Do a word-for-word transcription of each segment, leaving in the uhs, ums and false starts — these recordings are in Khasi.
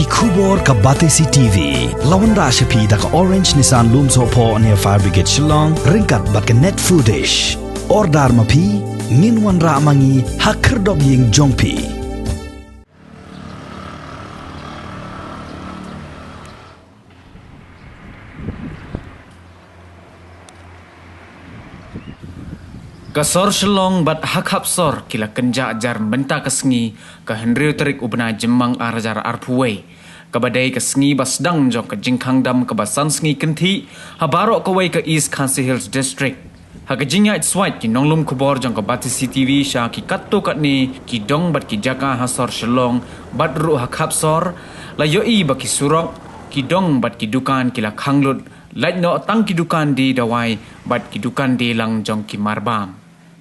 Khubor ka Batesi T V. La wanrah sha phi da ka Orange Nissan Lumsohphoh near Fire Brigade Shillong, ryngkat bad ka Net Foodish. Order ma phi, ngin wanrah ma ngi ha khyrdop ïing jong phi. Ka sor Shillong bad ha khap sor ki la kynjah jar mynta ka sngi, ka hynriew tarik u bnai Jymmang ar hajar arphew wei, kaba dei ka sngi ba sdang jong ka jingkhang dam kaba san sngi kynthih ha baroh kawei ka East Khasi Hills District. Ha ka jingïaid swait ki nonglum khubor jong ka Batesi T V sha ki katto katne ki dong bad ki jaka ha sor Shillong bad ruh ha khap sor, la ïohi ba ki surok, ki dong bad ki dukan ki la khang lut, lait noh tang ki dukan die dawai bad ki dukan die lang jong ki marbam.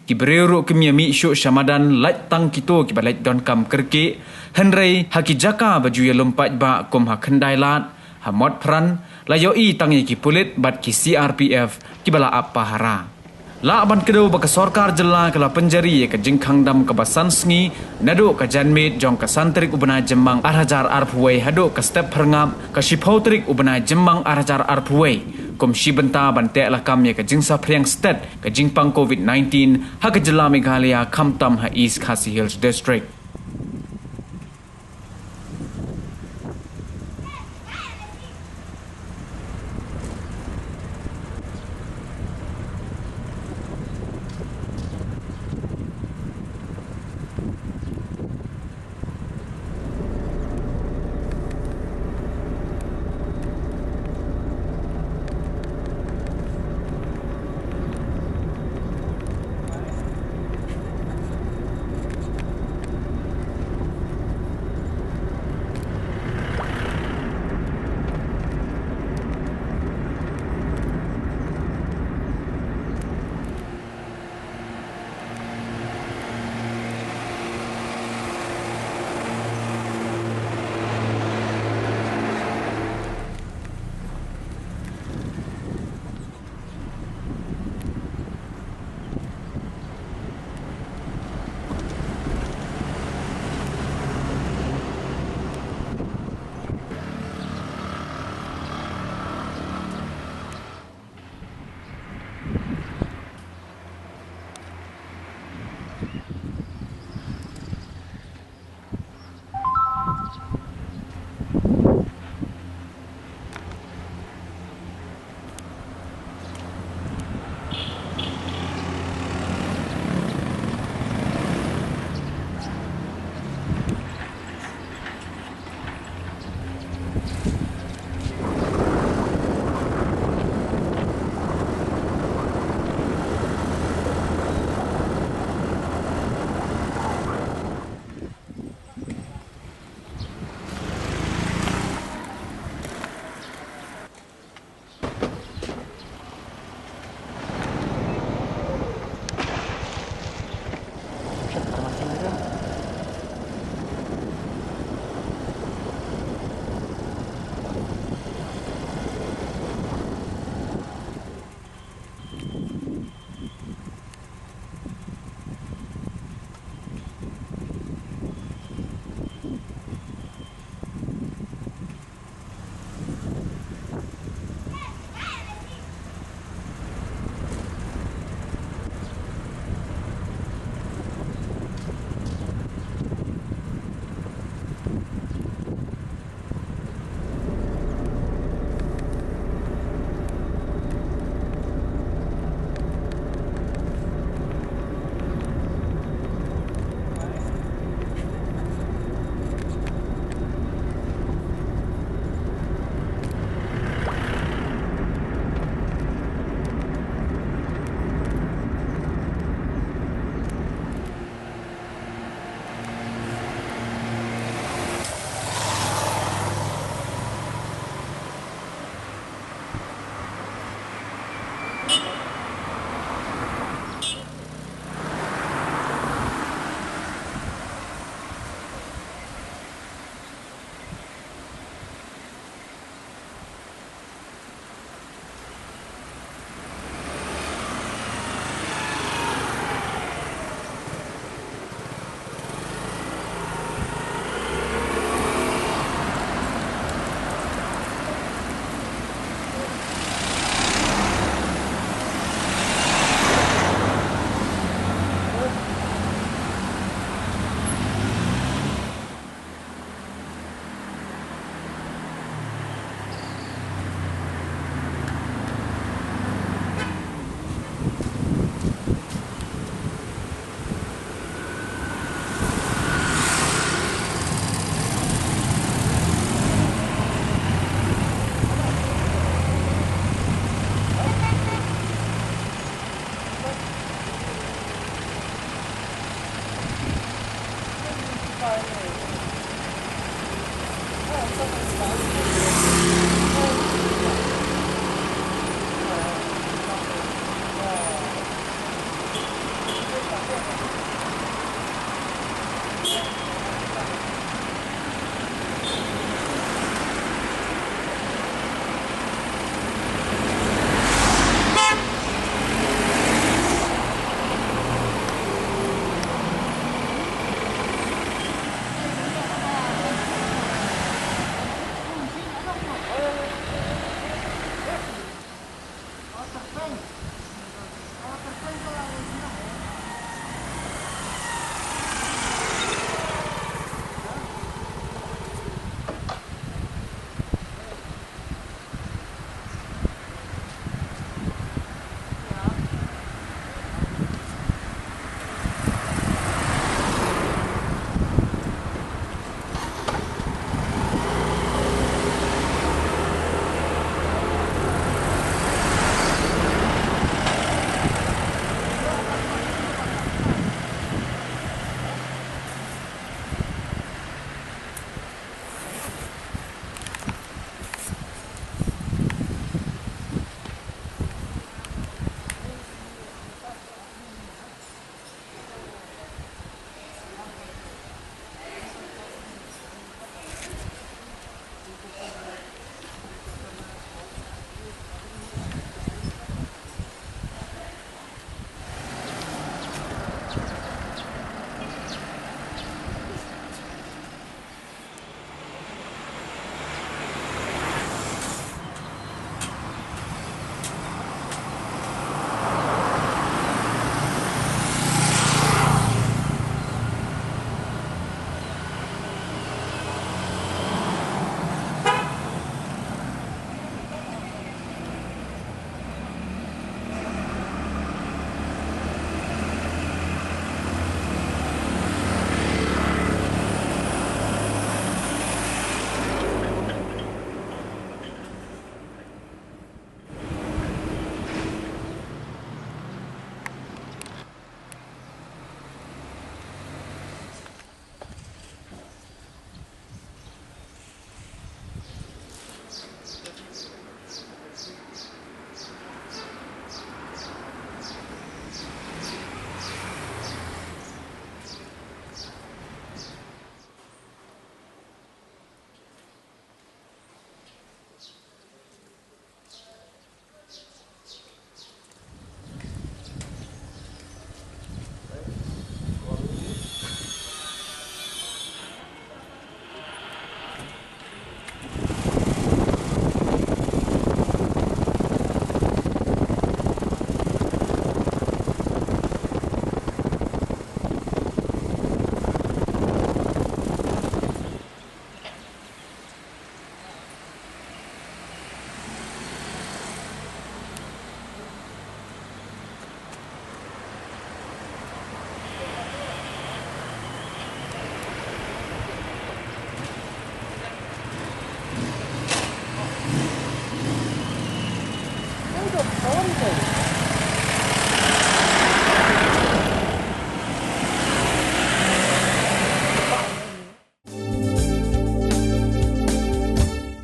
Ki briew ruh kim ïa mih shuh sha madan, lait tang kito kiba leit donkam kyrkieh, hynrei ha ki jaka ba ju ïalum paidbah kum ha Khyndailad, ha Motphran, la ïohi tang ïa ki pulit bad ki C R P F kiba la ap pahara. Lah ban kdew ba ka sorkar jylla ka la pynjari ïa ka jingkhang dam kaba san sngi, naduh ka janmiet jong ka san tarik u bnai Jymmang ar hajar arphew wei haduh ka step phyrngap ka shiphew tarik u bnai Jymmang ar hajar arphew wei, kum shi bynta ban teh lakam ïa ka jingsaphriang stet ka jingpang covid nineteen ha ka jylla Meghalaya, khamtam ha East Khasi Hills District. Ka don te.